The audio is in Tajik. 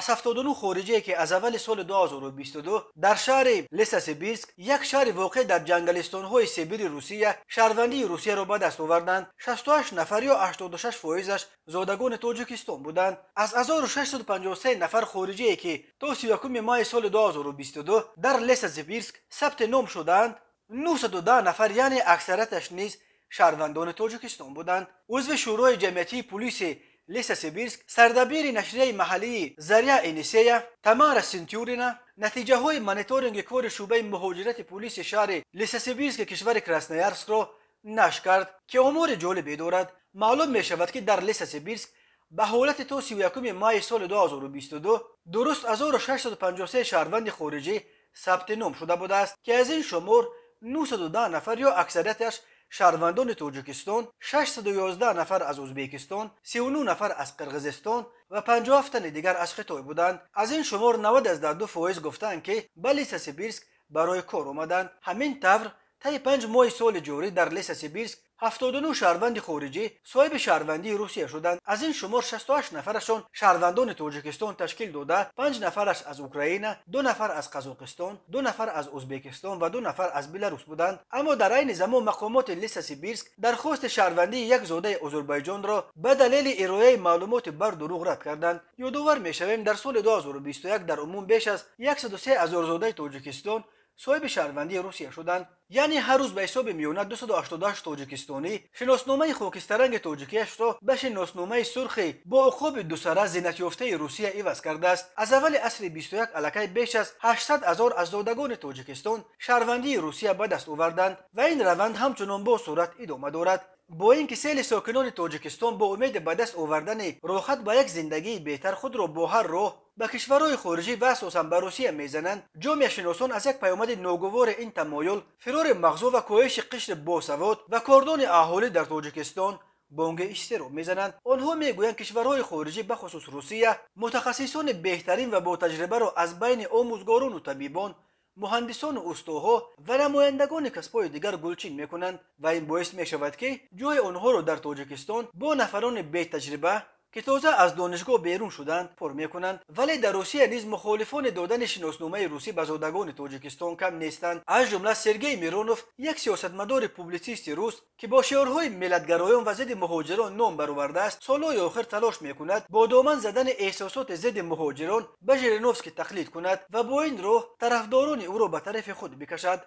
Аз 79 хориҷие, ки аз аввали соли 2022 дар шаҳри Лесосибирск, як шаҳри воқеъ дар ҷангалистонҳои Сибири Русия, шаҳрвандии Русияро ба даст оварданд, 68 нафар ё 86 фоизаш зодагони Тоҷикистон буданд. Аз 1653 нафар хориҷие, ки то 31 майи соли 2022 дар Лесосибирск сабти ном шудаанд, 910 нафар, яъне аксарияташ низ шаҳрвандони Тоҷикистон буданд. Узви Шӯрои ҷамъиятии пулиси Лесосибирск, сардабири нашрияи маҳаллии «Заря Енисея» Тамара Синтюрина натиҷаҳои мониторинги кори шӯъбаи муҳоҷирати пулиси шаҳри Лесосибирски кишвари Красноярскро нашр кард, ки омори ҷолибе дорад. Маълум мешавад, ки дар Лесосибирск ба ҳолати то 31 майи соли 2022 дуруст 1653 шаҳрванди хориҷӣ сабти ном шуда будааст, ки аз ин шумор 910 нафар ё аксарияташ шаҳрвандони Тоҷикистон, 611 нафар аз Ӯзбекистон, 39 нафар аз Қирғизистон ва 57 тани дигар аз Хитой буданд. Аз ин шумор 92% гуфтанд, ки ба Лесосибирск барои кор омаданд. Ҳамин тавр, таи 5 моҳи соли ҷорӣ дар Лесосибирск 79 шаҳрванди хориҷӣ соҳиби шаҳрвандии Русия шуданд. Аз ин шумор 68 нафарашон шаҳрвандони Тоҷикистон ташкил дода, 5 нафараш аз Украина, 2 нафар аз Қазоқистон, 2 нафар аз Ӯзбекистон ва 2 нафар аз Беларус буданд. Аммо дар айни замон мақомоти Лесосибирск дархости шаҳрвандии як зодаи Озарбойҷонро ба далели ироаи маълумоти бардурӯғ рад карданд. Ёдовар мешавем, дар соли 2021 дар умум беш аз 103 ҳазор зодаи Тоҷикистон соҳиби шаҳрвандии Русия шуданд. Яъне ҳар рӯз ба ҳисоби миёна 288 тоҷикистонӣ шиносномаи хокистаранги тоҷикиашро ба шиносномаи сурхи бо уқоби дусара зинатёфтаи Русия иваз кардааст. Аз аввали асри 21 аллакай беш аз 800 ҳазор аз зодагони Тоҷикистон шаҳрвандии Русия ба даст оварданд ва ин раванд ҳамчунон бо суръат идома дорад. Бо ин ки сели сокинони Тоҷикистон бо умеди ба даст овардани роҳат ба як зиндагии беҳтар худро бо ҳар роҳ ба кишварҳои хориҷӣ ва асосан ба Русия мезананд, ҷомеашиносон аз як паёмади ногувори ин тамоюл, фирори мағзо ва коҳиши қишри босавод ва кордони аҳолӣ дар Тоҷикистон, бонги изтироб мезананд. Онҳо мегӯянд, кишварҳои хориҷӣ, бахусус Русия, мутахассисони беҳтарин ва ботаҷрибаро аз байни омӯзгорону табибон, муҳандисону устоҳо ва намояндагони касбҳои дигар гулчин мекунанд ва ин боис мешавад, ки ҷои онҳоро дар Тоҷикистон бо нафарони бетаҷриба, ки тоза аз донишгоҳ берун шуданд, пур мекунанд. Вале дар Русия низ мухолифони додани шиносномаи русӣ ба зодагони Тоҷикистон кам нестанд. Аз ҷумла Сергей Миронов, як сиёсатмадори публитсисти рус, ки бо шиорҳои миллатгароён ва зидди муҳоҷирон ном баровардааст, солҳои охир талош мекунад бо доман задани эҳсосоти зидди муҳоҷирон ба Жириновский тақлид кунад ва бо ин роҳ тарафдорони ӯро ба тарафи худ бикашад.